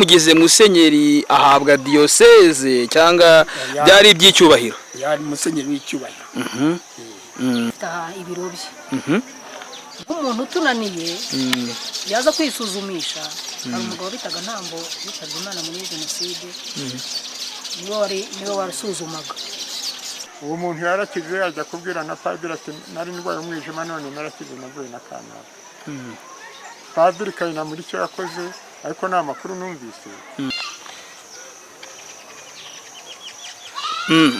Mugeze musenyeri ahabwa diyoseze cyangwa byari iby'icyubahiro? Yari musenyeri w'icyubahiro. Aha ibiro bye, nk'umuntu utunaniye yaza kwisuzumisha. Hari umugabo bitaga Ntambo, yitabye Imana muri jenoside, niwe warasuzumaga. Uwo muntu yarakize, ajya kubwira na padiri ati: "Nari ndwaye umwijima, none narakize, navuye na kanaka." Padiri Kayinamura icyo yakoze, ariko nta makuru numvise.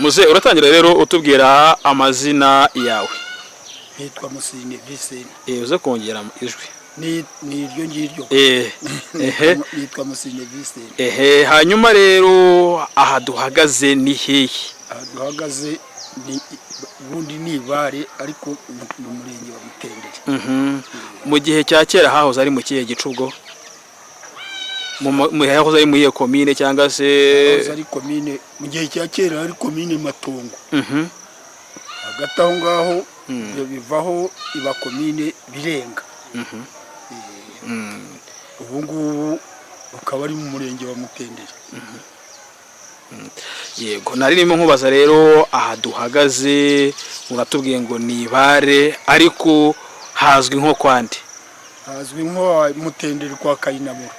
Muze uratangira rero utubwira amazina yawe. Nitwa Musine Visenti. Uze kongera ijwi. Ni iryo ngiryo. Ehe. Nitwa Musine Visenti. Ehe, hanyuma rero aha duhagaze ni hehe? Aha duhagaze ni ubundi ni ibare, ariko mu murenge wa Mutenderi. Mu gihe cya kera hahoze ari mu kihe gice ubwo? Hahoze ari muri iyo komine cyangwa se? Hahoze ari komine, mu gihe cya kera hari komine Matongo. Hagati aho ngaho ibyo bivaho iba komine Birenga. Ubu ngubu ukaba ari mu murenge wa Mutenderi. Yego, nari ndimo nkubaza rero aha duhagaze, uratubwiye ngo ni ibare, ariko hazwi nko kwande? Hazwi nko Mutenderi kwa Kayinamura.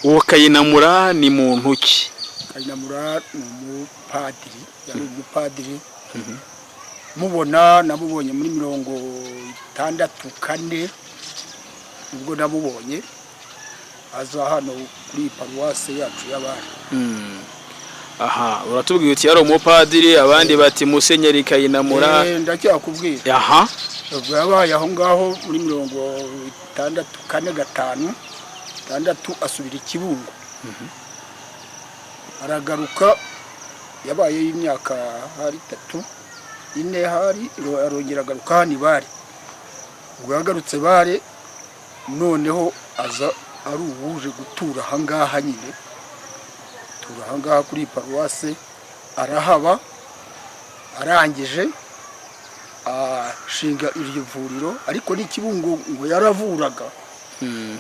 Uwo Kayinamura ni muntu ki? Kayinamura ni umupadiri, yari umupadiri. Mubona namubonye muri 64, ubwo namubonye aza hano kuri iyi paruwase yacu y'abari. Aha uratubwiye uti yari umupadiri, abandi bati musenyeri Kayinamura. Ndacyakubwira. Ubwo yabaye aho ngaho muri 64, 5, 6, asubira i Kibungo, aragaruka, yabayeyo imyaka hari 3, 4 hari, arongera agaruka hano ibare. Ubwo yagarutse bare, noneho aza ari uwuje gutura ahangaha nyine, tura ahangaha kuri iyi paruwase, arahaba. Arangije ashinga iryo vuriro, ariko n'ikibungo ngo yaravuraga.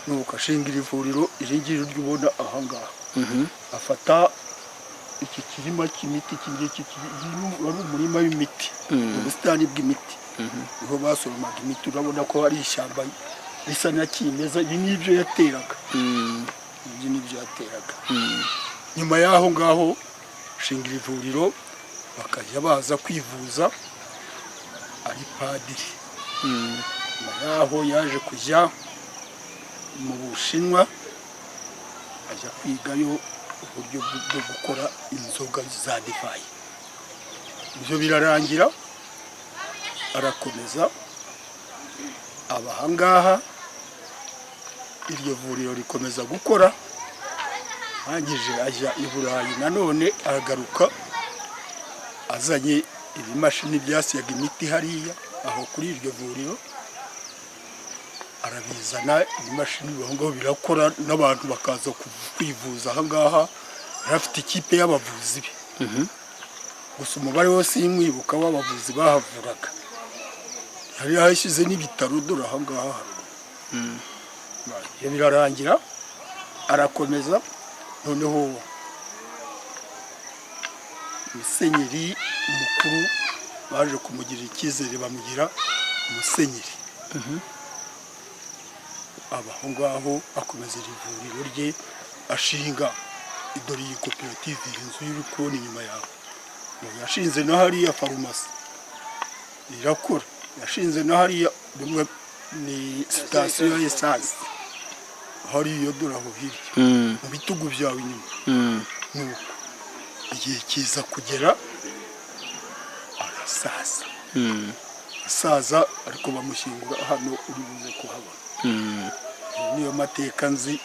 Nuko ashinga iri vuriro, iri ngiri ryo ubona ahangaha. Afata iki kirima cy'imiti, iki ngiki wari umurima w'imiti, ubusitani bw'imiti, niho basoromaga imiti. Urabona ko hari ishyamba risa na kimeza. Ibi nibyo yateraga, ibyo nibyo yateraga. Nyuma y'aho ngaho ashinga iri vuriro, bakajya baza kwivuza, ari padiri. Nyuma y'aho yaje kujya mu Bushinwa, ajya kwigayo uburyo bwo gukora inzoga za divayi. Ibyo birarangira, arakomeza aba ahangaha, iryo vuriro rikomeza gukora. Arangije ajya i Burayi, nanone aragaruka azanye ibimashini byasiyaga imiti hariya aho kuri iryo vuriro, arabizana ibimashini aho ngaho birakora, n'abantu bakaza kwivuza aha ngaha. Yari afite ikipe y'abavuzi be, gusa umubare wose simwibuka w'abavuzi bahavuraga. Yari yashyize n'ibitaro, dore aha ngaha haruguru. Ibyo birarangira, arakomeza. Noneho musenyeri mukuru baje kumugirira icyizere, bamugira musenyeri. Aba aho ngaho, akomeza iri vuriro rye, ashinga dore iyi koperative, iyi nzu uri kubona inyuma yawe. Yashinze na hariya farumasi irakora, yashinze na hariya bimwe ni sitasiyo ya esanse hariya, dore aho hirya mu bitugu byawe inyuma. Nuko igihe kiza kugera arasaza, asaza, ariko bamushyingura hano uri buze kuhabona. Niyo mateka nzi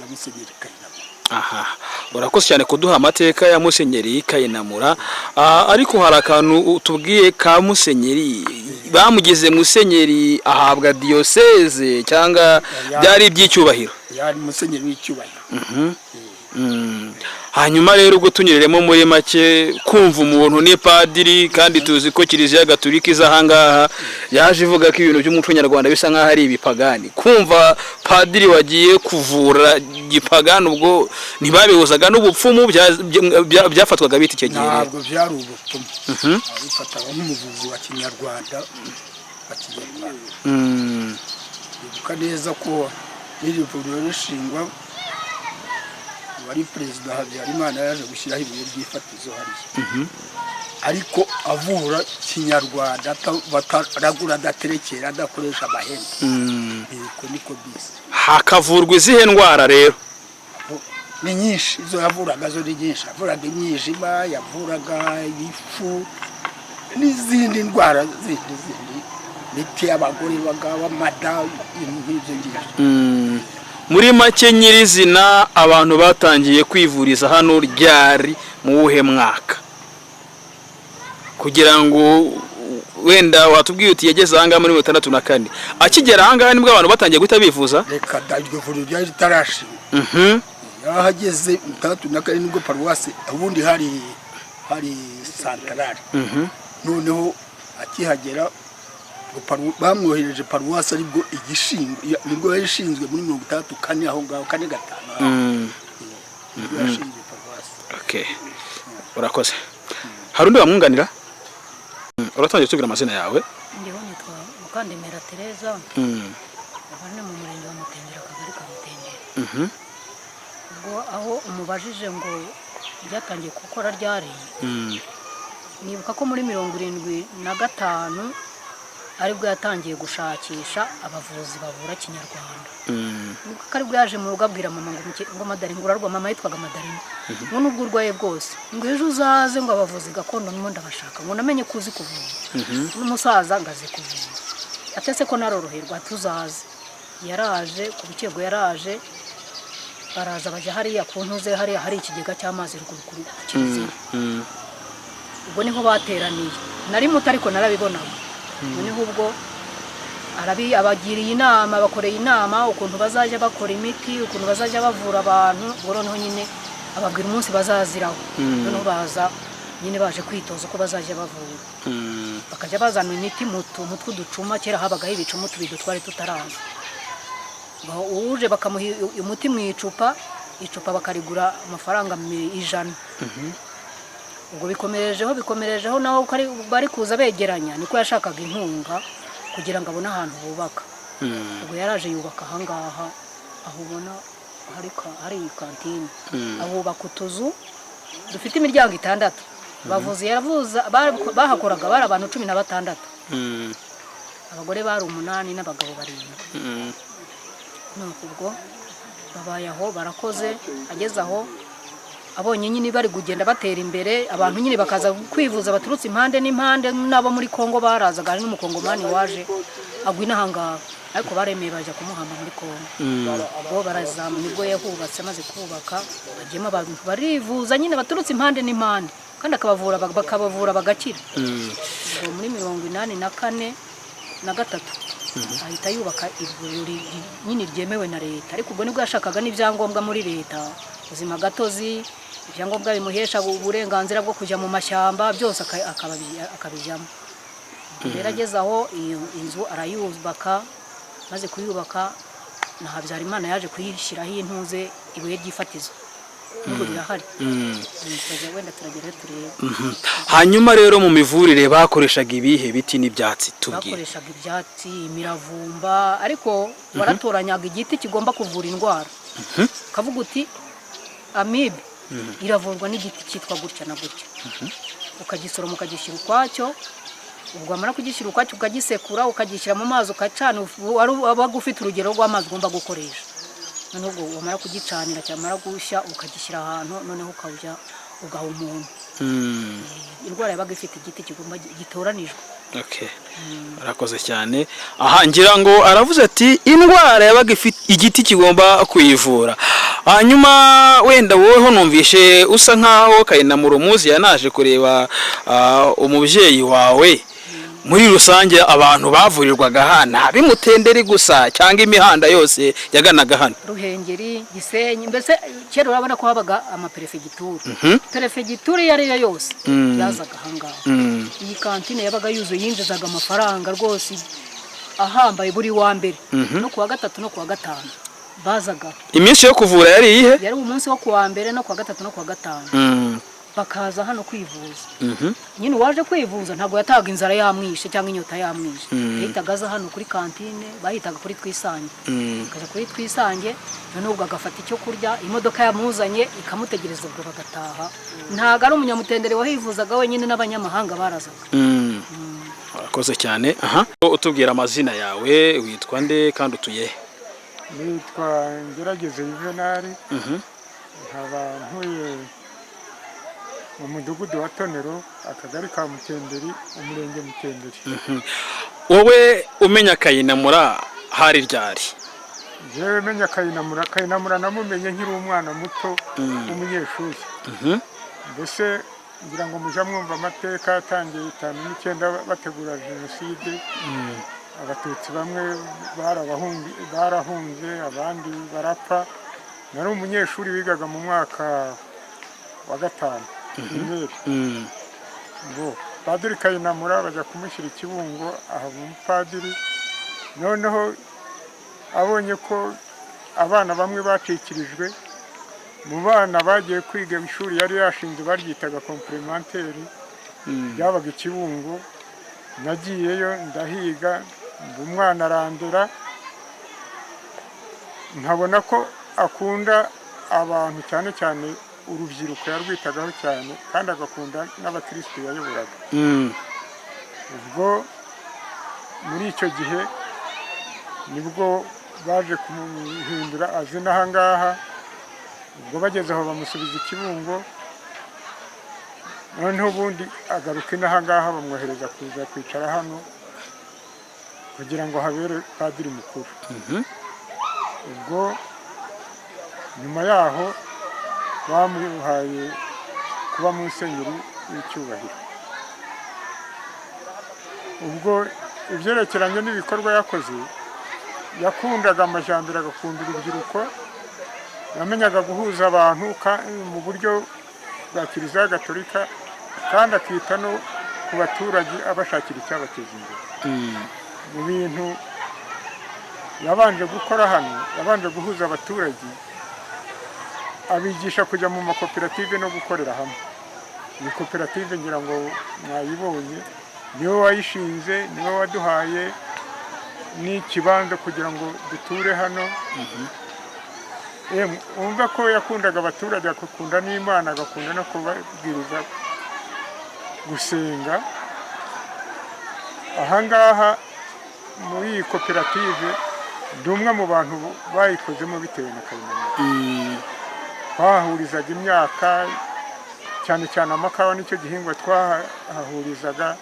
ya musenyeri Kayinamura. Aha, urakoze cyane kuduha amateka ya musenyeri Kayinamura. Ariko hari akantu utubwiye ka musenyeri, bamugize musenyeri ahabwa diyoseze cyangwa byari iby'icyubahiro? Yari musenyeri w'icyubahiro. Hanyuma rero ubwo tunyureremo muri make, kumva umuntu ni padiri, kandi tuzi ko Kiliziya Gatolika iza ahangaha yaje ivuga ko ibintu by'umuco nyarwanda bisa nk'aho ari ibipagani. Kumva padiri wagiye kuvura gipagani, ubwo ntibabihuzaga n'ubupfumu? Byafatwaga bite icyo gihe rero? Ntabwo byari ubupfumu, abifataga nk'umuvuzi wa kinyarwanda, wa kinyarwanda. Bibuka neza ko n'iri vuriro rishingwa, wari Perezida Habyarimana yaje gushyiraho ibuye ry'ifatizo hariya, ariko avura kinyarwanda, bataragura, adaterekera, adakoresha amahembe. Niko niko bisi. Hakavurwa izihe ndwara rero? Ni nyinshi, izo yavuraga zo ni nyinshi. Yavuraga imyijima, yavuraga ibifu n'izindi ndwara zindi zindi, imiti y'abagore b'amada, ibintu nk'ibyo ngibyo. Muri make nyirizina, abantu batangiye kwivuriza hano ryari, mu wuhe mwaka? Kugira ngo wenda watubwiye uti yageze ahangaha muri 64, akigera ahangaha nibwo abantu batangiye guhita bivuza? Reka da, iryo vuriro ryari ritarashingwa. Yarahageze 64, nibwo paruwasi, ubundi hari santarari. Noneho akihagera ngo bamwohereje paruwasi, aribwo igishinzwe, nibwo yashinzwe muri 64 aho ngaho, kane gatanu aho. Nibwo yashinzwe paruwasi. Okay. Urakoze. Hari undi wamwunganira? Uratangiye tubwira amazina yawe. Njyewe nitwa Mukandemera Tereza, aha ni mu murenge wa Mutengera, akagari ka Mutengera. Ubwo aho umubajije ngo ryatangiye gukora ryari, nibuka ko muri 75 aribwo yatangiye gushakisha abavuzi bavura kinyarwanda. Nibuka ko aribwo yaje mu rugo abwira mama ngo ngo Madari, ngo urarwa, mama yitwaga Madarina, ngo nubwo urwaye bwose, ngo ejo uzaze, ngo abavuzi gakondo ndimo ndabashaka, ngo namenye ko uzi kuvura, n'umusaza ngo azi kuvura, atese ko naroroherwa, tuzaze. Yaraje ku bukego, yaraje, baraza bajya hariya ku ntuze, hariya hari ikigega cy'amazi ruguru ku kiliziya. Ubwo niho bateraniye, nari muto ariko narabibonaga. Noneho ubwo abagiriye inama, bakoreye inama ukuntu bazajya bakora imiti, ukuntu bazajya bavura abantu. Ubwo noneho nyine ababwira umunsi bazaziraho. Noneho baza nyine baje kwitoza uko bazajya bavura, bakajya bazana imiti mu tuntu tw'uducuma. Kera habagaho ibicuma, utubido twari tutaraza. Uje bakamuha umuti mu icupa, icupa bakarigura amafaranga 100. Ubwo bikomerejeho, bikomerejeho, naho uko bari kuza begeranya, niko yashakaga inkunga kugira ngo abone ahantu bubaka. Ubwo yaraje yubaka ahangaha aho ubona hari kantine, ahubaka utuzu dufite imiryango itandatu. Bavuzi yaravuza bahakoraga bari abantu 16, abagore bari umunani n'abagabo barindwi. Nuko ubwo babaye aho barakoze. Ageze aho abonye nyine bari kugenda batera imbere, abantu nyine bakaza kwivuza baturutse impande n'impande, n'abo muri Kongo barazaga. Hari n'umukongomani waje agwa inahangaha, ariko baremeye bajya kumuhamba muri Kongo. Ubwo barazamu nibwo yahubatse. Amaze kubaka bagiyemo, abantu barivuza nyine baturutse impande n'impande, kandi akabavura, bakabavura bagakira. Ubwo muri 84 na gatatu ahita yubaka ivuriro nyine ryemewe na leta, ariko ubwo nibwo yashakaga n'ibyangombwa muri leta, ubuzima gatozi, ibyangombwa bimuhesha uburenganzira bwo kujya mu mashyamba, byose akabijyamo. Rero ageze aho, iyo inzu arayubaka. Maze kuyubaka na Habyarimana yaje kuyishyiraho intuze, ibuye ry'ifatizo, n'ubu rirahari. Tukajya wenda turagerayo turebe. Hanyuma rero mu mivurire bakoreshaga ibihe biti n'ibyatsi? Tubwire. Bakoreshaga ibyatsi, imiravumba, ariko waratoranyaga igiti kigomba kuvura indwara, ukavuga uti amibe iravurwa n'igiti cyitwa gutya na gutya, ukagisoroma ukagishyira ukwacyo. Ubwo wamara kugishyira ukwacyo, ukagisekura, ukagishyira mu mazi, ukacana. Wabaga ufite urugero rw'amazi ugomba gukoresha. Noneho ubwo wamara kugicanira, cyamara gushya, ukagishyira ahantu, noneho ukajya ugaha umuntu. Indwara yabaga ifite igiti kigomba gitoranijwe. Okay. Arakoze cyane. Aha ngira ngo aravuze ati indwara yabaga ifite igiti kigomba kuyivura. Hanyuma wenda woweho numvishe usa nkaho Kayinamura umuzi, yanaje kureba umubyeyi wawe. Muri rusange abantu bavurirwaga hano ab'Imutenderi gusa cyangwa imihanda yose yaganaga hano? Ruhengeri, Gisenyi, mbese kera urabona ko habaga amaperefegitura. Perefegitura iyo ari yo yose yazaga ahangaha. Iyi kantine yabaga yuzuye, yinjizaga amafaranga rwose ahambaye buri wa mbere no kuwa gatatu no kuwa gatanu bazaga. Iminsi yo kuvura yari iyihe? Yari umunsi wo kuwa mbere no kuwa gatatu no kuwa gatanu, bakaza hano kwivuza. Nyine uwaje kwivuza ntabwo yataga inzara yamwishe cyangwa inyota yamwishe. Yahitaga aza hano kuri kantine bahitaga kuri Twisange, akaza kuri Twisange, noneho ubwo agafata icyo kurya, imodoka yamuzanye ikamutegereza, ubwo bagataha. Ntabwo ari umunyamutendere wahivuzaga wenyine, n'abanyamahanga barazaga. Urakoze cyane. Aha utubwira amazina yawe, witwa nde kandi utuye he? Nitwa Ngerageze Yuvenali, nkaba ntuye mu mudugudu wa Tonero, akagari ka Mutenderi, umurenge Mutenderi. Wowe umenya Kayinamura hari ryari? Njyewe menya Kayinamura, Kayinamura namumenye nkiri umwana muto w'umunyeshuri. Mbese ngira ngo mujya mwumva amateka yatangiye 59 bategura jenoside. Abatutsi bamwe barahunze, abandi barapfa. Nari umunyeshuri wigaga mu mwaka wa gatanu primaire. Ngo Padiri Kayinamura bajya kumushyira i Kibungo, ahaba umupadiri. Noneho abonye ko abana bamwe bacikirijwe, mu bana bagiye kwiga ishuri yari yashinze baryitaga complémentaire, ryabaga i Kibungo. Nagiyeyo ndahiga, mba umwana arandera, nkabona ko akunda abantu, cyane cyane urubyiruko yarwitagaho cyane, kandi agakunda n'abakirisitu yayoboraga. Ubwo muri icyo gihe nibwo baje kumuhindura azina aha ngaha. Ubwo bageze aho bamusubiza i Kibungo, noneho ubundi agaruka inaha ngaha, bamwohereza kuza kwicara hano kugira ngo habere padiri mukuru. Ubwo nyuma yaho bamuhaye kuba musenyeri w'icyubahiro. Ubwo ibyerekeranye n'ibikorwa yakoze, yakundaga amajyambere, agakunda urubyiruko, yamenyaga guhuza abantu mu buryo bwa Kiliziya Gatolika, kandi akita no ku baturage abashakira icyabateza imbere. Mu bintu yabanje gukora hano, yabanje guhuza abaturage, abigisha kujya mu makoperative no gukorera hamwe. Iyi koperative ngira ngo mwayibonye, niwe wayishinze, niwe waduhaye n'ikibanza kugira ngo duture hano. Emwe, wumva ko yakundaga abaturage, agakunda n'Imana, agakunda no kubabwiriza gusenga. Ahangaha muri iyi koperative ndi umwe mu bantu bayikozemo bitewe na Kayinamura. Twahahurizaga imyaka, cyane cyane amakawa, nicyo gihingwa twahahurizaga,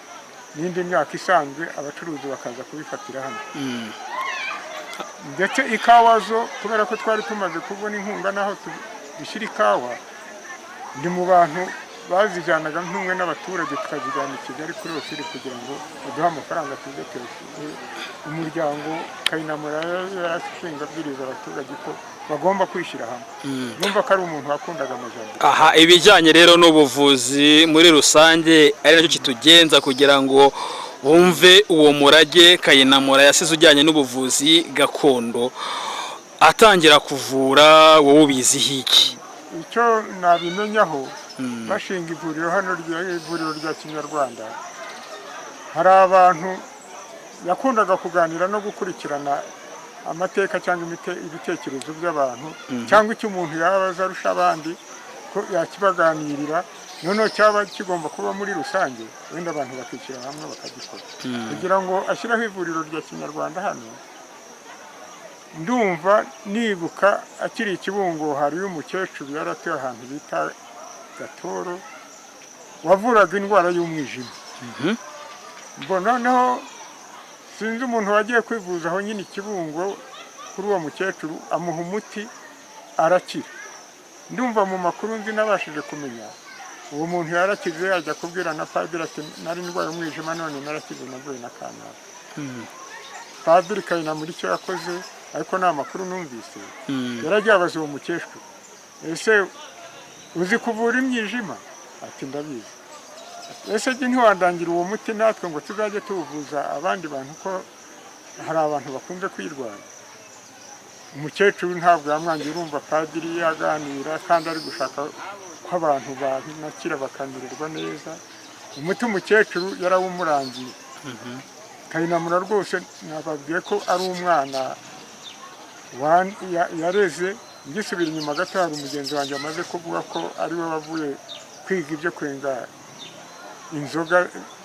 n'indi myaka isanzwe, abacuruzi bakaza kubifatira hano. Ndetse ikawa zo, kubera ko twari tumaze kubona inkunga n'aho dushyira ikawa, ndi mu bantu bazijyanaga nk'umwe n'abaturage, tukazijyana i Kigali kuri OCIR kugira ngo baduhe amafaranga tuze tuyashyire umuryango. Kayinamura yarashinga abwiriza abaturage ko bagomba kwishyira hamwe. Numva ko ari umuntu wakundaga amajyambere. Aha ibijyanye rero n'ubuvuzi muri rusange, ari nacyo kitugenza kugira ngo bumve uwo murage Kayinamura yasize ujyanye n'ubuvuzi gakondo. Atangira kuvura, wowe ubiziho iki? Icyo nabimenyaho, bashinga ivuriro hano, ivuriro rya kinyarwanda, hari abantu yakundaga kuganira no gukurikirana amateka cyangwa ibitekerezo by'abantu, cyangwa icyo umuntu yaba azi arusha abandi ko yakibaganirira, noneho cyaba kigomba kuba muri rusange, wenda abantu bakishyira hamwe bakagikora kugira ngo ashyireho ivuriro rya kinyarwanda hano. Ndumva nibuka akiri i Kibungo, hariyo umukecuru yari atuye ahantu bita Gatoro wavuraga indwara y'umwijima. Mbona noneho sinzi umuntu wagiye kwivuza aho nyine i Kibungo kuri uwo mukecuru, amuha umuti arakira. Ndumva mu makuru nzi nabashije kumenya Uwo muntu yarakize, ajya kubwira na padiri ati: "Nari ndwaye umwijima, none narakize, navuye na kanaka." Padiri Kayinamura icyo yakoze, ariko ni amakuru numvise, yaragiye abaza uwo mukecuru: "Ese uzi kuvura imyijima?" Ati: "Ndabizi." "Ese jye ntiwandangira uwo muti, natwe ngo tuzajye tuwuvuza abandi bantu, ko hari abantu bakunze kuyirwara?" Umukecuru ntabwo yamwangiye. Urumva padiri yaganira kandi ari gushaka ko abantu banakira bakamererwa neza. Umuti umukecuru yarawumurangiye. Kayinamura rwose nababwiye ko ari umwana yareze. Ngisubira inyuma gato, hari umugenzi wanjye wamaze kuvuga ko ari we wavuye kwiga ibyo kwenga inzoga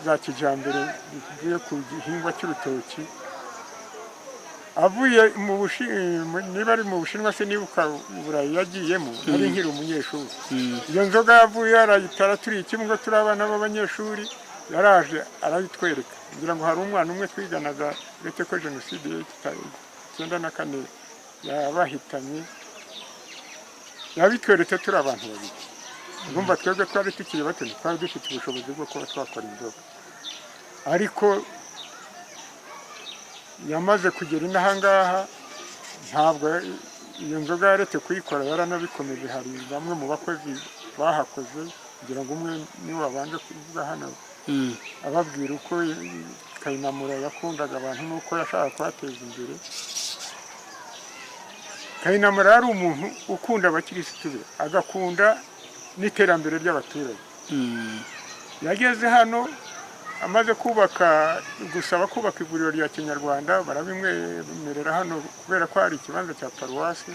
za kijyambere bivuye ku gihingwa cy'urutoki, avuye mu niba ari mu Bushinwa, se nibuka Burayi yagiyemo, nari nkiri umunyeshuri. Iyo nzoga yavuye arayitara turi Kibungo, turi abana b'abanyeshuri, yaraje arayitwereka. Ngira ngo hari umwana umwe twiganaga, uretse ko jenoside 94 yabahitanye, yabitweretse turi abantu babiri. Urumva twebwe twari tukiri bato, ntitwari dufite ubushobozi bwo kuba twakora inzoga, ariko yamaze kugera inaha ngaha ntabwo iyo nzoga yaretse kuyikora, yaranabikomeje. Hari bamwe mu bakozi bahakoze, kugira ngo umwe niwe wabanje kuvuga hano, ababwira uko Kayinamura yakundaga abantu n'uko yashaka kubateza imbere. Kayinamura yari umuntu ukunda abakirisitu be, agakunda n'iterambere ry'abaturage. Yageze hano amaze kubaka, gusaba kubaka ivuriro rya kinyarwanda, barabimwemerera hano kubera ko hari ikibanza cya paruwasi.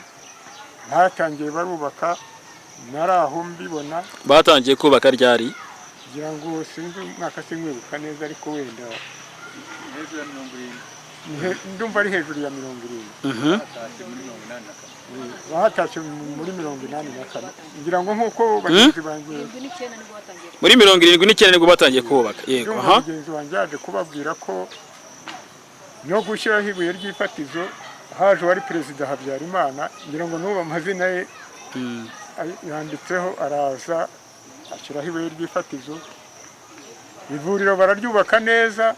Batangiye barubaka, nari aho mbibona. Batangiye kubaka ryari? Kugira ngo sinzi umwaka, sinkwibuka neza, ariko wenda Hejuru ya 70. Ndumva ari hejuru ya 70. Batashye muri 84. Bahatashye muri 84, ngira ngo, nk'uko bagenzi banjye 79 nibwo batangiye. Muri 79 nibwo batangiye kubaka, yego. Ndumva mugenzi wanjye yaje kubabwira ko no gushyiraho ibuye ry'ifatizo haje uwari perezida Habyarimana, ngira ngo n'ubu amazina ye yanditseho, araza ashyiraho ibuye ry'ifatizo, ivuriro bararyubaka neza.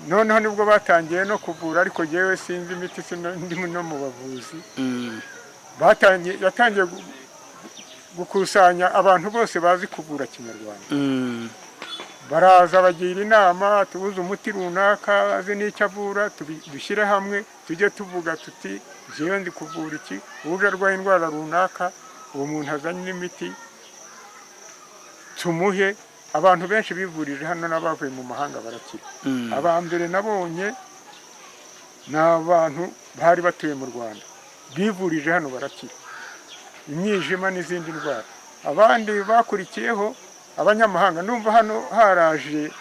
Noneho nibwo batangiye no kuvura, ariko jyewe sinzi imiti, ndi no mu bavuzi. Batangiye, yatangiye gukusanya abantu bose bazi kuvura kinyarwanda, baraza bagira inama: "Tubuze umuti runaka, azi n'icyo avura, dushyire hamwe tujye tuvuga tuti jewe ndi kuvura iki, uje arwaye indwara runaka, uwo muntu azanye n'imiti tumuhe." Abantu benshi bivurije hano n'abavuye mu mahanga barakira. Aba mbere nabonye ni abantu bari batuye mu Rwanda bivurije hano barakira imyijima n'izindi ndwara. Abandi bakurikiyeho abanyamahanga, ndumva hano haraje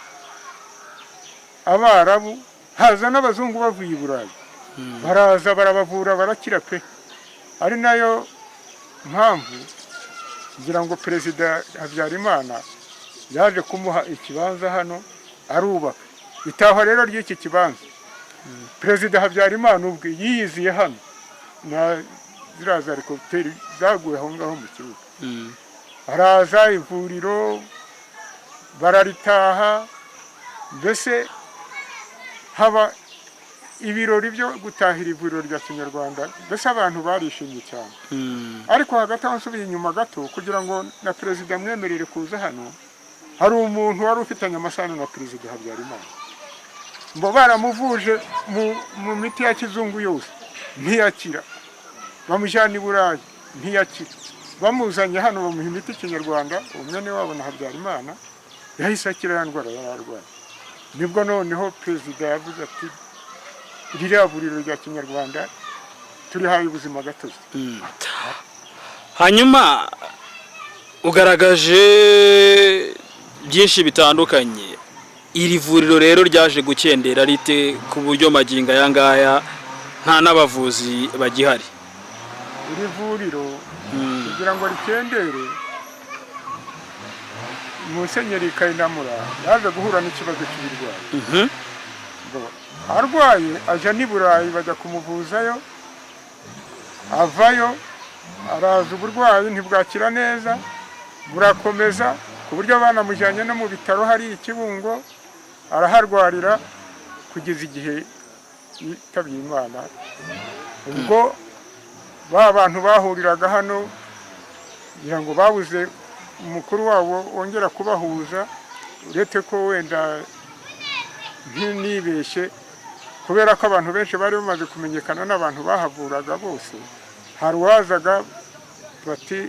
Abarabu, haza n'abazungu bavuye i Burayi, baraza barabavura barakira pe. Ari nayo mpamvu ngira ngo perezida Habyarimana yaje kumuha ikibanza hano arubaka. Itahwa rero ry'iki kibanza, perezida Habyarimana ubwe yiyiziye hano na ziriya za helicopter zaguye aho ngaho mu kibuga, araza ivuriro bararitaha, mbese haba ibirori byo gutahira ivuriro rya kinyarwanda, mbese abantu barishimye cyane. Ariko hagati aho, nsubiye inyuma gato, kugira ngo na perezida amwemerere kuza hano, hari umuntu wari ufitanye amasano na perezida Habyarimana, ngo baramuvuje mu miti ya kizungu yose ntiyakira, bamujyana i Burayi ntiyakira, bamuzanye hano bamuha imiti kinyarwanda, umwene wabo na Habyarimana, yahise akira ya ndwara yari arwaye. Nibwo noneho perezida yavuze ati: "Ririya vuriro rya kinyarwanda turihaye ubuzima gatozi." Hanyuma ugaragaje byinshi bitandukanye. Iri vuriro rero ryaje gukendera rite, ku buryo magingo aya ngaya nta n'abavuzi bagihari? Iri vuriro kugira ngo rikendere, Musenyeri Kayinamura yaje guhura n'ikibazo cy'ibirwayi. Ngo arwaye aja n'i Burayi, bajya kumuvuzayo, avayo araza uburwayi ntibwakira neza, burakomeza. Ku buryo banamujyanye no mu bitaro hari i Kibungo, araharwarira kugeza igihe yitabye Imana. Ubwo ba bantu bahuriraga hano, ngira ngo babuze umukuru wabo wongera kubahuza, uretse ko wenda ntinibeshye, kubera ko abantu benshi bari bamaze kumenyekana n'abantu bahavuraga bose. Hari uwazaga bati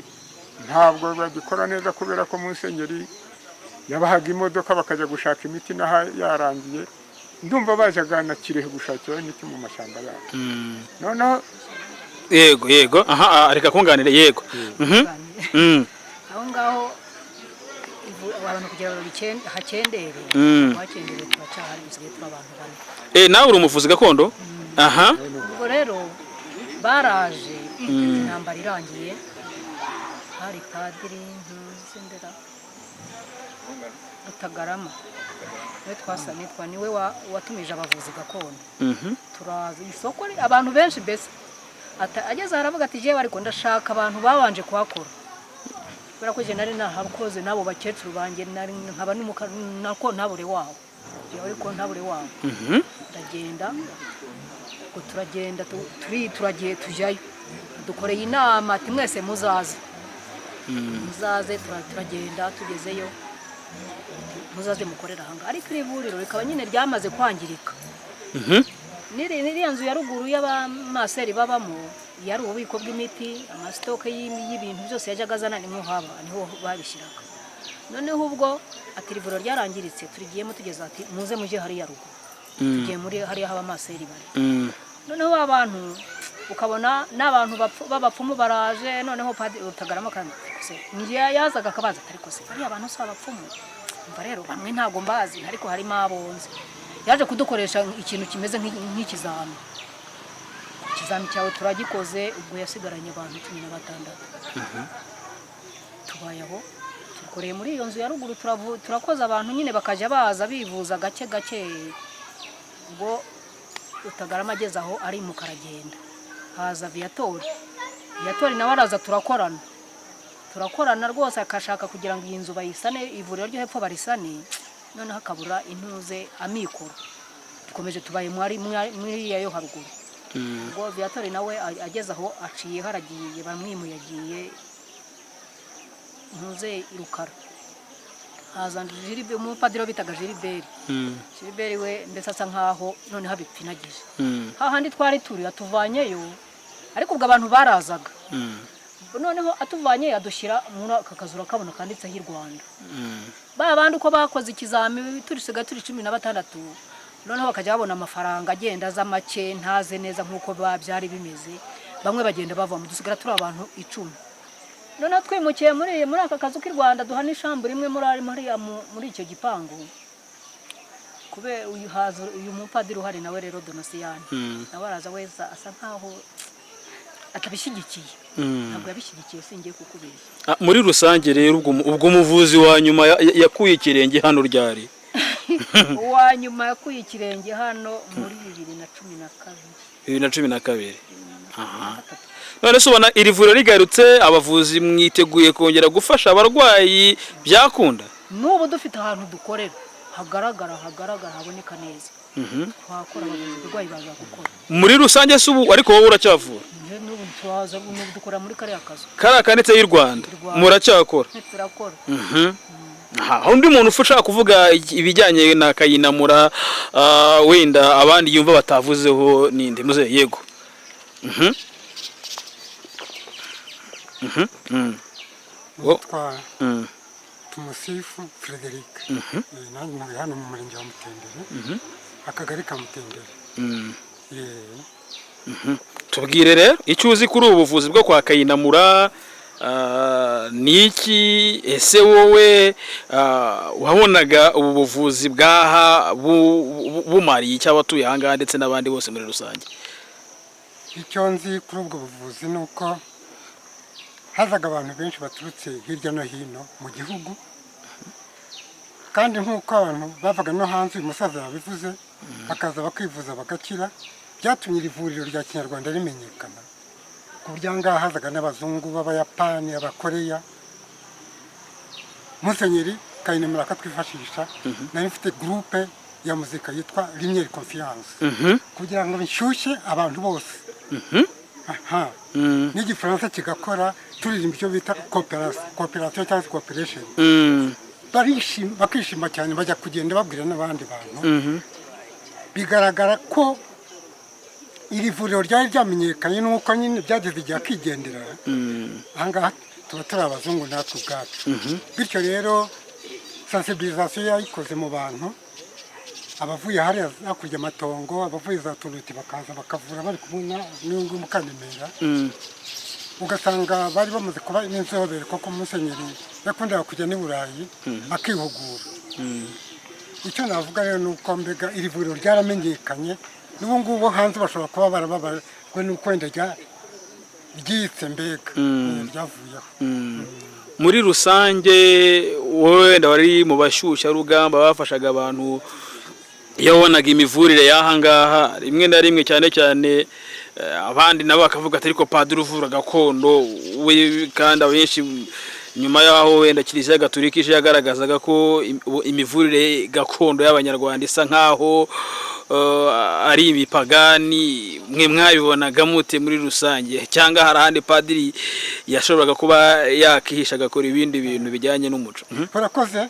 ntabwo bagikora neza, kubera ko musenyeri yabahaga imodoka bakajya gushaka imiti n'aha yarangiye. Ndumva bajyaga na Kirehe gushakiraho imiti mu mashyamba yabo. Noneho Yego, aha, reka kunganire, yego. Aho ngaho abantu kugira ngo hakendere, hakendere, turacyahari, dusigaye turi abantu bane. Nawe uri umuvuzi gakondo? Aha. Ubwo rero baraje, intambara irangiye, hari padiri Ntuzendera Rutagarama, niwe twasa nitwa, niwe watumije abavuzi gakondo. Turaza isoko, abantu benshi mbese. Ageze aha aravuga ati: "Jewe ariko ndashaka abantu babanje kuhakora, kubera ko jye nari nahakoze n'abo bakecuru banjye, nari nkaba n'umuka nako ntabure waho, jewe ariko ntabure waho." Ndagenda, ubwo turagenda, turi turagiye, tujyayo, dukoreye inama ati: "Mwese muzaze, muzaze." Turagenda, tugezeyo ati: "Muzaze mukorere ahangaha." Ariko iri vuriro rikaba nyine ryamaze kwangirika. N'iriya nzu ya ruguru y'abamaseri babamo yari ububiko bw'imiti, amasitoke y'ibintu byose yajyaga azana, niho haba, niho babishyiraga. Noneho ubwo ati ivuriro ryarangiritse, turigiyemo, tugeze ati: "Muze mujye hariya ruguru." Tugiye muri hariya haba amaseri bari. Noneho ba bantu ukabona n'abantu b'abapfumu baraje. Noneho padiri Rutagarama kandi se ngiye yazaga akabaza ati: "Ariko se bariya bantu si abapfumu?" Umva rero, bamwe ntabwo mbazi, ariko harimo abonze. Yaje kudukoresha ikintu kimeze nk'ikizami. Ikizami cyawe turagikoze. Ubwo yasigaranye abantu 16. Tubaye aho, tukoreye muri iyo nzu ya ruguru, turakoza, abantu nyine bakajya baza bivuza gake gake. Ubwo Rutagarama ageze aho arimuka aragenda, haza Viyatori. Viyatori nawe araza, turakorana, turakorana rwose, akashaka kugira ngo iyi nzu bayisane, ivuriro ryo hepfo barisane, noneho akabura intuze, amikoro. Dukomeje tubaye muri iriya yo haruguru. Ubwo Viyatori nawe ageze aho aciye haragiye, bamwimuye, agiye ntuze i Rukara, haza umupadiri bitaga Gilbert. Gilbert we mbese asa nkaho noneho abipfinagije. Hahandi twari turi atuvanyeyo, ariko ubwo abantu barazaga. Noneho atuvanye adushyira muri aka kazu urakabona kanditseho i Rwanda. Ba bandi uko bakoze ikizami, turisigaye turi 16. Noneho bakajya babona amafaranga agenda aza make, ntaze neza nk'uko byari bimeze. Bamwe bagenda bavamo, dusigara turi abantu 10. Noneho twimukiye muri aka kazu k'i Rwanda, duha n'ishambu rimwe muri icyo gipangu. Kubera uyu haza uyu mupadiri uhari nawe rero Donosiyani, nawe araza wese asa nkaho atabishyigikiye. Ntabwo yabishyigikiye, singiye kukubeshya. Muri rusange rero, ubwo umuvuzi wa nyuma yakuye ikirenge hano ryari? Uwa nyuma yakuye ikirenge hano muri 2012. 2012. Aha. None se ubona iri vuriro rigarutse, abavuzi mwiteguye kongera gufasha abarwayi, byakunda? N'ubu dufite ahantu dukorera hagaragara, hagaragara, haboneka neza, twakora, abavuzi abarwayi baza gukora. Muri rusange se ubu ariko wowe uracyavura? Njye n'ubu turaza, n'ubu dukora muri kariya kazu. Kariya kanditseho y'u Rwanda? Rwanda. Muracyakora? Turakora. Aha, undi muntu ushaka kuvuga ibijyanye na Kayinamura, wenda abandi yumva batavuzeho ninde? Muze, yego. Nitwa Tumusifu Frederic. Nanjye ntuye hano mu murenge wa Mutenderi, akagari ka Mutenderi. Tubwire rero icyo uzi kuri ubu buvuzi bwo kwa Kayinamura, ni iki? Ese wowe wabonaga ubu buvuzi bwaha bumariye icyo abatuye aha ngaha ndetse n'abandi bose muri rusange? Icyo nzi kuri ubwo buvuzi ni uko hazaga abantu benshi baturutse hirya no hino mu gihugu, kandi nk'uko abantu bavaga no hanze, uyu musaza yabivuze, bakaza bakivuza bagakira. Byatumye iri vuriro rya kinyarwanda rimenyekana, ku buryo aha ngaha hazaga n'abazungu b'Abayapani, Abakoreya. Musenyeri Kayinamura akatwifashisha. Nari mfite groupe ya muzika yitwa Lumière Confiance, kugira ngo nshyushye abantu bose. Aha n'igifaransa kigakora, turirimba icyo bita coopération cyangwa se cooperation. Barishima, bakishima cyane, bajya kugenda babwira n'abandi bantu. Bigaragara ko iri vuriro ryari ryamenyekanye, n'uko nyine byageze igihe akigendera. Ahangaha tuba turi abazungu natwe ubwacu. Bityo rero sensibilisation yayikoze mu bantu, abavuye hariya hakurya amatongo, abavuye za Turuti, bakaza bakavura bari kumwe n'uyu Mukandemera. Ugasanga bari bamaze kuba n'inzobere koko. Musenyeri yakundaga kujya n'i Burayi akihugura. Icyo navuga rero ni uko mbega iri vuriro ryaramenyekanye. N'ubu ngubu hanze bashobora kuba barababajwe n'uko wenda ryitse mbega ryavuyeho. Muri rusange, wowe wenda wari mu bashyushyarugamba bafashaga abantu, iyo wabonaga imivurire y'aha ngaha, rimwe na rimwe, cyane cyane abandi nabo bakavuga ati: "Ariko padiri uvura gakondo we?" Kandi abenshi nyuma y'aho wenda Kiliziya Gatolika ije, yagaragazaga ko imivurire gakondo y'Abanyarwanda isa nk'aho ari imipagani. Mwe mwabibonaga mute muri rusange? Cyangwa hari ahandi padiri yashoboraga kuba yakihisha agakora ibindi bintu bijyanye n'umuco? Urakoze.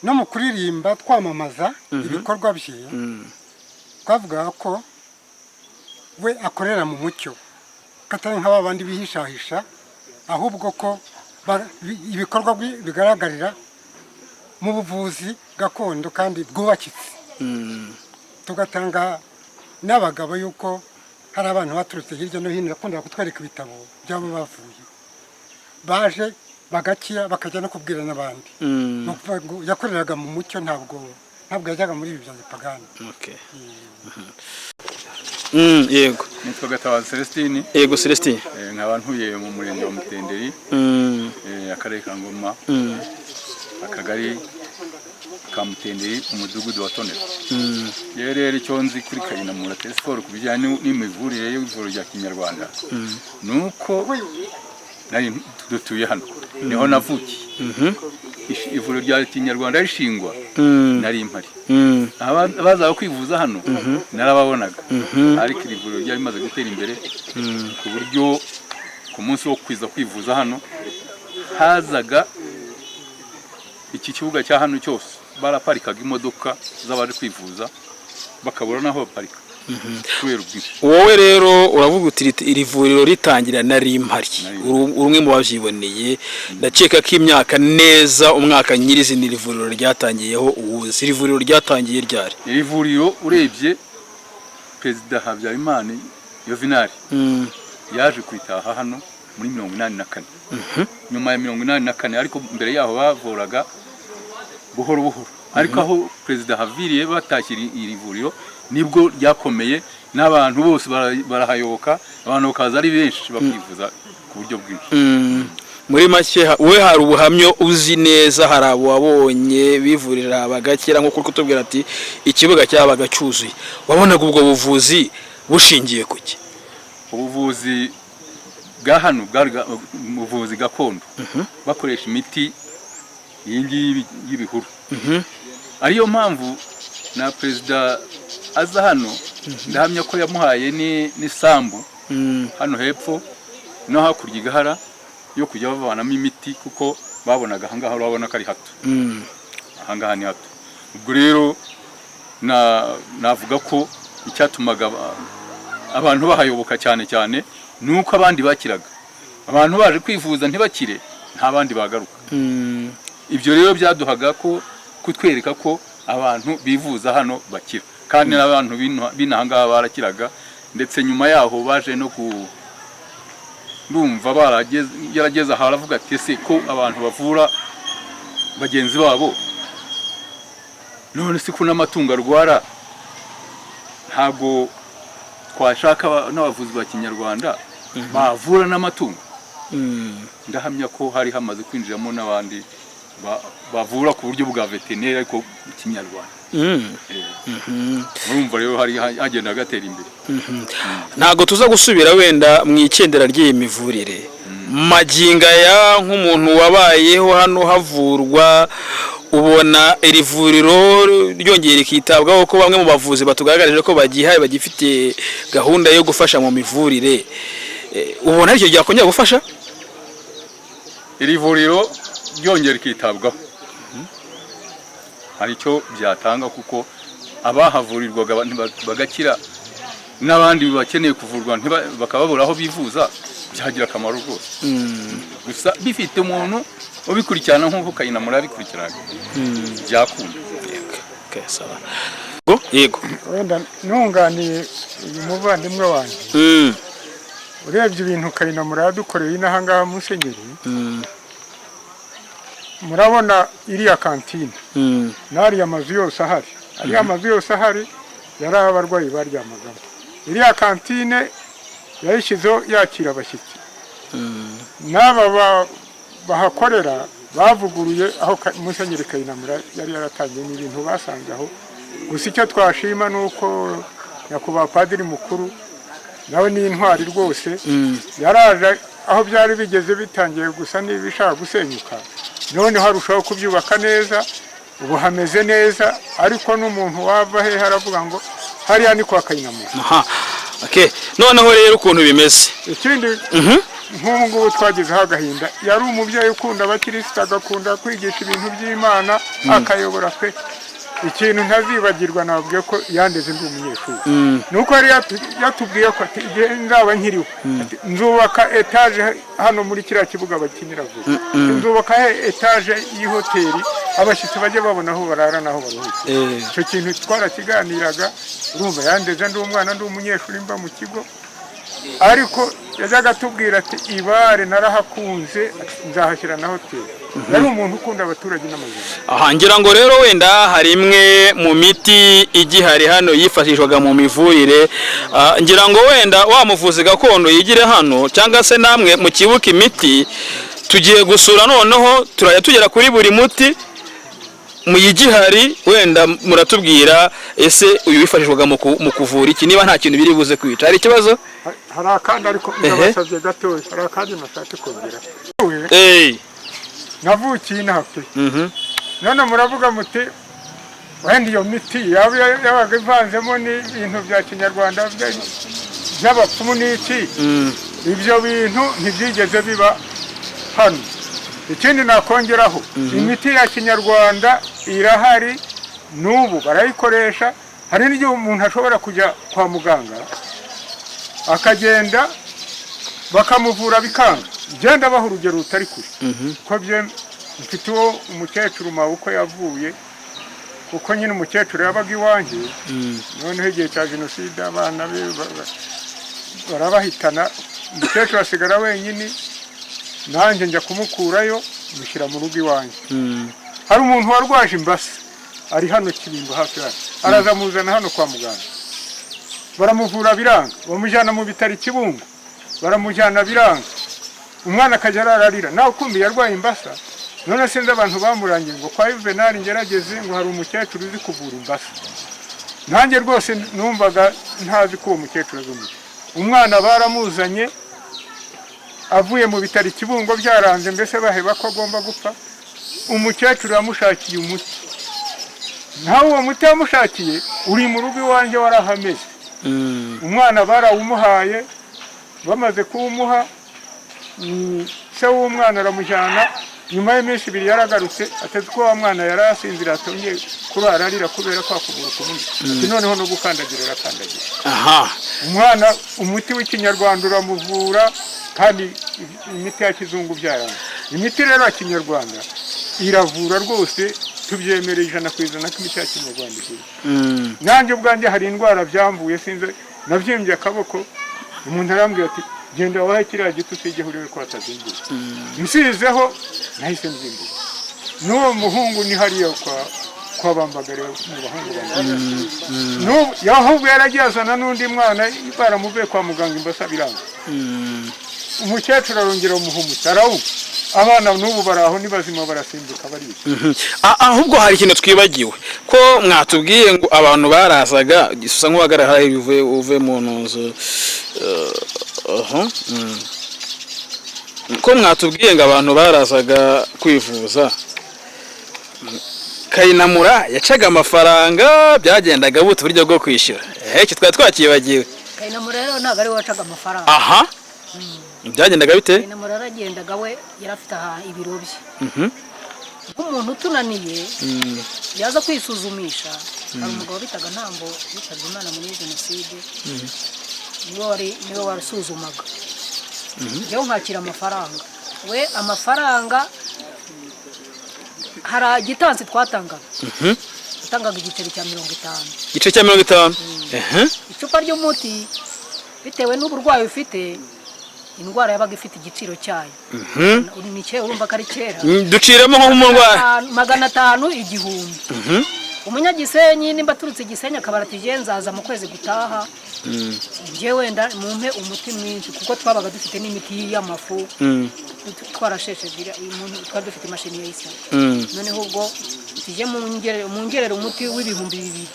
No mu kuririmba twamamaza ibikorwa bye, twavugaga ko we akorera mu mucyo, ko atari nka ba bandi bihishahisha, ahubwo ko ibikorwa bye bigaragarira mu buvuzi gakondo kandi bwubakitse. Tugatanga n'abagabo yuko hari abantu baturutse hirya no hino, bakundaga kutwereka ibitabo by'abo bavuye, baje bagakira, bakajya no kubwira n'abandi. Ni ukuvuga ngo yakoreraga mu mucyo, ntabwo yajyaga muri ibi bya gipagani. Okay. Yego. Nitwa Gatabazi Celestine. Yego, Celestine. Nkaba ntuye mu murenge wa Mutenderi, akarere ka Ngoma, akagari ka Mutenderi, umudugudu wa Tonero. Yewe rero, icyo nzi kuri Kayinamura Telesphore ku bijyanye n'imivurire y'ivuriro rya kinyarwanda ni uko nari dutuye hano, niho navukiye. Ivuriro rya kinyarwanda rishingwa nari mpari. Abazaga kwivuza hano narababonaga, ariko iri vuriro ryari rimaze gutera imbere ku buryo ku munsi wo kwiza kwivuza hano hazaga iki kibuga cya hano cyose baraparikaga imodoka z'abaje kwivuza, bakabura n'aho baparika kubera ubwinshi. Wowe rero uravuga uti iri vuriro ritangira nari mpari. Uri umwe mu babyiboneye. Ndakeka ko imyaka neza, umwaka nyirizina iri vuriro ryatangiyeho uwuzi. Iri vuriro ryatangiye ryari? Iri vuriro, urebye, Perezida Habyarimana Yuvenali yaje kuritaha hano muri 84, nyuma ya 84. Ariko mbere yaho bavuraga buhoro buhoro, ariko aho perezida haviriye batashye iri vuriro nibwo ryakomeye, n'abantu bose barahayoboka, abantu bakaza ari benshi bakivuza ku buryo bwinshi. Muri make, we hari ubuhamya uzi neza, hari abo wabonye bivurira bagakira, nk'uko uri kutubwira ati ikibuga cyabaga cyuzuye. Wabonaga ubwo buvuzi bushingiye ku ki? Ubuvuzi bwa hano bwari ubuvuzi gakondo, bakoresha imiti iyi ngiyi y'ibihuru. Ariyo mpamvu na perezida aza hano, ndahamya ko yamuhaye n'isambu hano hepfo no hakurya igahara yo kujya bavanamo imiti, kuko babonaga ahangaha, urabona ko ari hato. Ahangaha ni hato. Ubwo rero navuga ko icyatumaga abantu bahayoboka cyane cyane ni uko abandi bakiraga, abantu baje kwivuza ntibakire, nta bandi bagaruka. Ibyo rero byaduhaga ko kutwereka ko abantu bivuza hano bakira, kandi n'abantu b'inaha ngaha barakiraga. Ndetse nyuma yaho baje no ku ndumva barageze, yarageze aha aravuga ati: "Ese ko abantu bavura bagenzi babo, none se ko n'amatungo arwara, ntabwo twashaka n'abavuzi ba kinyarwanda bavura n'amatungo?" Ndahamya ko hari hamaze kwinjiramo n'abandi bavura ku buryo bwa veterineri ariko kinyarwanda. Murumva rero hari hagenda gatera imbere. Ntabwo tuza gusubira wenda mu ikendera ry'iyi mivurire. Magingo aya, nk'umuntu wabayeho hano havurwa, ubona iri vuriro ryongera rikitabwaho, ko bamwe mu bavuzi batugaragarije ko bagihaye, bagifite gahunda yo gufasha mu mivurire, ubona aricyo ryakongera gufasha? Iri vuriro ryongera rikitabwaho hari icyo byatanga, kuko abahavurirwaga bagakira, n'abandi bakeneye kuvurwa bakababura aho bivuza, byagira akamaro rwose. Gusa bifite umuntu ubikurikirana nk'uko Kayinamura yabikurikiranaga, byakunda. Okay, sawa. Yego. Wenda nunganiye uyu muvandimwe wanjye, urebye ibintu Kayinamura yadukoreye inaha ngaha, musenyeri, murabona iriya kantine n'ariya mazu yose ahari, ariya mazu yose ahari yari aho abarwayi baryamagamo. Iriya kantine yayishyizeho yakira abashyitsi. N'aba bahakorera bavuguruye aho musenyeri Kayinamura yari yaratangiye. Ni ibintu basanze aho. Gusa icyo twashima ni uko nyakubahwa padiri mukuru nawe ni intwari rwose, yaraje aho byari bigeze bitangiye gusa n'ibishaka gusenyuka, noneho arushaho kubyubaka neza, ubu hameze neza. Ariko n'umuntu wava hehe aravuga ngo hariya ni kwa Kayinamura. Aha, okay. Noneho rero ukuntu bimeze, ikindi, nk'ubu ngubu twagezeho agahinda. Yari umubyeyi ukunda abakirisitu, agakunda kwigisha ibintu by'Imana, akayobora pe. Ikintu ntazibagirwa, nababwiye ko yandeze ndi umunyeshuri, ni uko yari yatubwiye ko ati igihe nzaba nkiriho, ati, nzubaka etaje hano muri kiriya kibuga bakinira vuba, nzubaka etaje y'ihoteli, abashyitsi bajye babona aho barara n'aho baruhukira. Icyo kintu twarakiganiraga. Urumva, yandeze ndi umwana, ndi umunyeshuri, mba mu kigo, ariko yajyaga atubwira ati ibare narahakunze, ati, nzahashyira na hoteli. Yari umuntu ukunda abaturage n'amazima. Aha ngira ngo rero wenda hari imwe mu miti igihari hano yifashishwaga mu mivurire. Ngira ngo wenda wa muvuzi gakondo yigire hano, cyangwa se namwe mukibuka imiti tugiye gusura. Noneho turajya tugera kuri buri muti mu igihari, wenda muratubwira ese uyu wifashishwaga mu kuvura iki, niba nta kintu biri buze kwica. Hari ikibazo? Hari akandi, ariko ndabasabye gatoya, hari akandi nashaka kongera. Navukiye inaha pe. None muravuga muti wenda iyo miti yaba yabaga ivanzemo n'ibintu bya kinyarwanda by'abapfumu n'iki. Ibyo bintu ntibyigeze biba hano. Ikindi nakongeraho, imiti ya kinyarwanda irahari n'ubu barayikoresha. Hari n'igihe umuntu ashobora kujya kwa muganga, akagenda bakamuvura bikanga. Genda baha urugero rutari kure, ko bye mfite uwo umukecuru uko yavuye, kuko nyine umukecuru yabaga iwanjye. Noneho igihe cya jenoside abana be barabahitana, umukecuru asigara wenyine, nanjye njya kumukurayo mushyira mu rugo iwanjye. Hari umuntu warwaje imbasa ari hano Kibingo hafi hano, araza amuzana hano kwa muganga, baramuvura biranga, bamujyana mu bitaro i Kibungo, baramujyana biranga, umwana akajya arararira nawe kumbi yarwaye imbasa. None sinzi abantu bamurangiye ngo kwa Juvenal ngerageze, ngo hari umukecuru uzi kuvura imbasa. Nanjye rwose numvaga ntazi ko uwo mukecuru azi umuti. Umwana baramuzanye avuye mu bitaro i Kibungo byaranze, mbese baheba ko agomba gupfa. Umukecuru yamushakiye umuti, nawe uwo muti yamushakiye uri mu rugo iwanjye warahameze. Umwana barawumuhaye, bamaze kuwumuha, se w'umwana aramujyana. Nyuma y'iminsi 2 yaragarutse, ateze ko wa mwana yari asinziriye, atongeye kurara arira kubera kwa kuguru kumwe, ati noneho no gukandagira arakandagira. Umwana umuti w'ikinyarwanda uramuvura, kandi imiti ya kizungu byaranga. Imiti rero ya kinyarwanda iravura rwose, tubyemereye 100% ko imiti ya kinyarwanda ivura. Nanjye ubwanjye hari indwara byamvuye, sinzi, nabyimbye akaboko, umuntu arambwira ati genda wahe kiriya giti usigeho urebe ko hatazimbuye. Nsizeho nahise mbyimbuka. N'uwo muhungu ni hariya kwa Bambagare mu bahungu banjye n'ubu, ahubwo yaragiye azana n'undi mwana, baramuvuye kwa muganga imbasa biranga. Umukecuru arongera umuhumutsa arawunywa, abana n'ubu bari aho ni bazima, barasimbuka bariga. Ahubwo hari ikintu twibagiwe, ko mwatubwiye ngo abantu barazaga, usa nk'uhagarara hariya, uve mu nzu. Aha. Ko mwatubwiye ngo abantu barazaga kwivuza, Kayinamura yacaga amafaranga, byagendaga bute uburyo bwo kwishyura? Icyo twari twakibagiwe. Kayinamura rero ntabwo ari we wacaga amafaranga. Aha, byagendaga bite? Kayinamura yaragendaga, we yari afite aha ibiro bye. Nk'umuntu utunaniye yaza kwisuzumisha, hari umugabo bitaga Ntambo yitabye Imana muri jenoside, niwe wasuzumaga, njyewe nkakira amafaranga. We amafaranga, hari igitansi twatangaga, watangaga igiceri cya 50. Igice cya 50. Icupa ry'umuti, bitewe n'uburwayi ufite, indwara yabaga ifite igiciro cyayo. Ni kera, urumva ko ari kera. Duciremo nko mu ndwara. 500, 1000. Umunyagisenyi nimba aturutse Gisenyi akabara ati: "Jye nzaza mu kwezi gutaha, njye wenda mumpe umuti mwinshi," kuko twabaga dufite n'imiti y'amafu, twarasheshe twari dufite imashini ya isa. Noneho ubwo tujye mungerere umuti w'2000,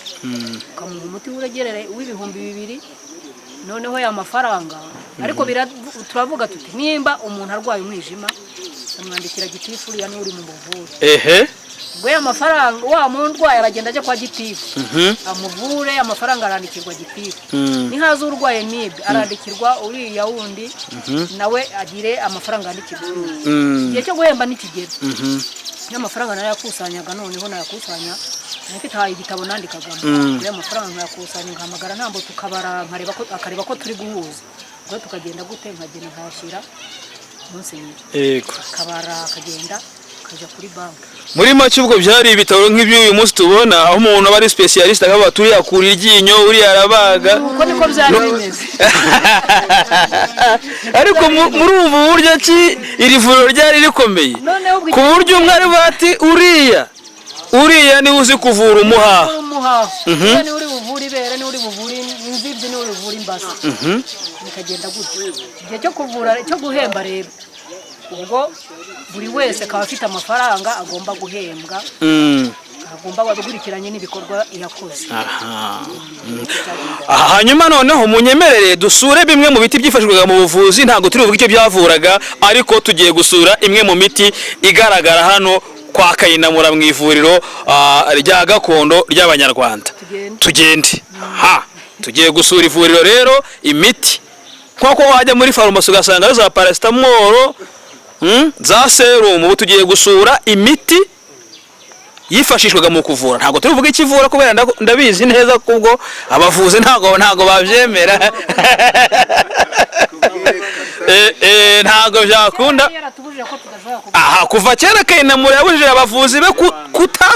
ukamuha umuti w'2000. Noneho ya mafaranga ariko turavuga tuti: nimba umuntu arwaye umwijima, amwandikira gitifu uriya niwe uri mu buvure. Ubwo ya mafaranga, wa murwayi aragenda ajya kwa gitifu amuvure, amafaranga arandikirwa gitifu. Nihaza urwaye mibe, arandikirwa uriya wundi, nawe agire amafaranga yandikirwa. Igihe cyo guhemba nikigera, n'amafaranga narayakusanyaga. Noneho nayakusanya, mfite igitabo nandikagamo ayo mafaranga, nkayakusanya, nkahamagara Ntambo, tukabara, nkareba ko akareba ko turi guhuza. Ubwo tukagenda gute, nkagenda nkayashyira Musenyeri, akabara, akagenda akajya kuri banki. Muri make ubwo byari ibitaro nk'iby'uyu munsi tubona, aho umuntu aba ari spécialiste, akavuga ati: uriya akura iryinyo, uriya arabaga. Uko niko byari bimeze. Ariko muri ubu buryo ki iri vuriro ryari rikomeye, Noneho ubwo ku buryo umwe ari bati: uriya niwe uzi kuvura umuhaha. Umuhaha, uriya niwe uri buvure ibere, niwe uri buvure inzibyi, niwe uri buvure imbasa, bikagenda gutyo. Igihe cyo kuvura, cyo guhemba rero, ubwo buri wese akaba afite amafaranga agomba guhembwa, agomba gukurikiranye n'ibikorwa yakoze. Aha. Aha, hanyuma noneho munyemerere dusure bimwe mu biti byifashishwaga mu buvuzi. Ntabwo turi buvuge icyo byavuraga, ariko tugiye gusura imwe mu miti igaragara hano kwa Kayinamura mu ivuriro rya gakondo ry'Abanyarwanda. Tugende. Tugende. Ha, tugiye gusura ivuriro rero. Imiti, nk'uko wajya muri farumasi ugasanga za paracetamol, za serumu, ubu tugiye gusura imiti yifashishwaga mu kuvura. Ntabwo turi buvuge ikivura kubera ndabizi neza kubwo abavuzi ntabwo babyemera. Ntabwo byakunda. Yaratubujije ko tudashobora kuvuga. Aha, kuva kera Kayinamura yabujije abavuzi be kuta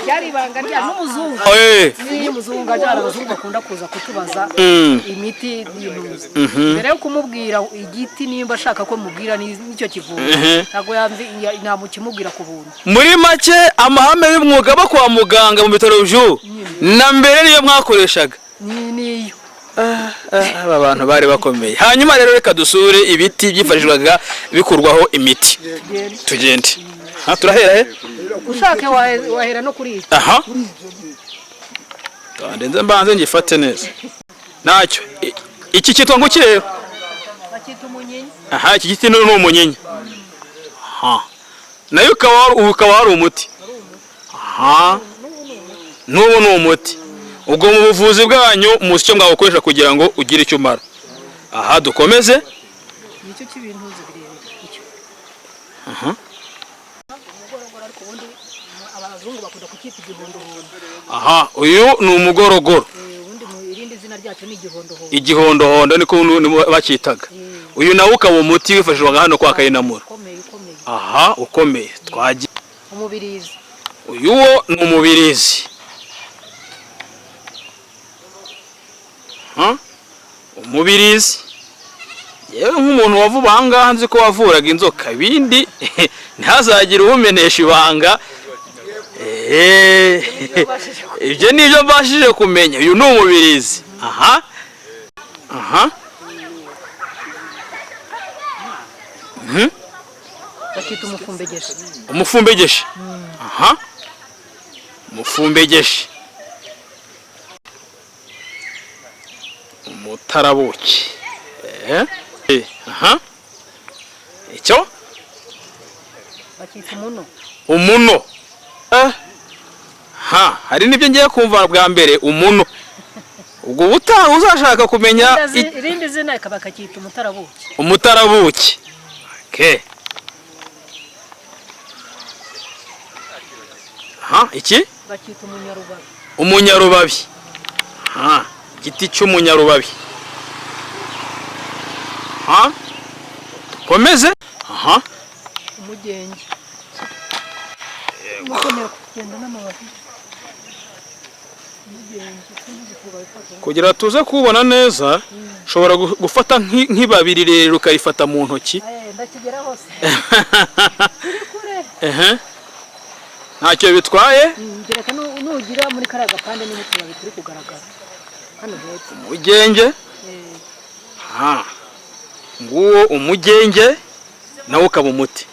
Byari ibanga rya n'umuzungu. Iyo umuzungu aje, hari abazungu bakunda kuza kutubaza imiti y'intuza. Mbere yo kumubwira igiti, nimba ashaka ko mubwira n'icyo kivura, ntabwo namukimubwira ku buntu. Muri make, amahame y'umwuga bo kwa muganga mu bitaro by'ubu na mbere niyo mwakoreshaga. Ni niyo. Aba bantu bari bakomeye. Hanyuma rero reka dusure ibiti byifashishwaga bikurwaho imiti. Tugende. Ha, turahera he? Ushake wahera no kuri iki. Aha, ndenze mbanze ngifate neza. Ntacyo. Iki cyitwa ngo iki rero? Bakita umunyinya. Aha, iki giti ni umunyinya. Aha, nayo ukaba wari umuti. Aha, n'ubu ni umuti. Ubwo mu buvuzi bwanyu muzi icyo mwawukoresha kugira ngo ugire icyo umara. Aha, dukomeze. Nicyo cy'ibintuza birebire icyo. Umugorogoro, ariko ubundi abazungu bakunda kucyita igihondohondo. Aha, uyu ni umugorogoro. Ubundi mu irindi zina ryacyo ni igihondohondo. Igihondohondo niko bacyitaga. Uyu nawo ukaba umuti wifashishwaga hano kwa Kayinamura. Ukomeye, ukomeye. Aha, ukomeye. Twagiye. Umubirizi. Uyu wo ni umubirizi. Ha? Umubirizi, yewe, nk'umuntu wavuba aha ngaha nzi ko wavuraga inzoka, ibindi ntihazagire uwumenesha ibanga. Ibyo ni ibyo mbashije kumenya. Uyu ni umubirizi. Aha. Bakita umufumbegesha. Umufumbegeshe. Aha, umufumbegeshe, umutarabuki. Aha. Icyo? Bakita umuno. Umuno. Ha, hari n'ibyo ngiye kumva bwa mbere, umuno. Ubwo ubutaha uzashaka kumenya. Irindi zina bakacyita umutarabuki. Umutarabuki. Okay. Ha, iki? Bakita umunyarubabi. Umunyarubabi. Ha, igiti cy'umunyarubabi. Ha, dukomeze. Aha. Umugenge mukeneye kugenda n'amababi, umugenge sinzi kuba. Kugira tuze kuwubona neza, ushobora gufata nk'ibabi rirerire ukarifata mu ntoki. Ndakigera hose, turi kure. Ehe, ntacyo bitwaye. Gereka nugira muri kariya gapande niho utubabi turi kugaragara hano hepfo. Umugenge. Ha, nguwo umugenge, nawo ukaba umuti.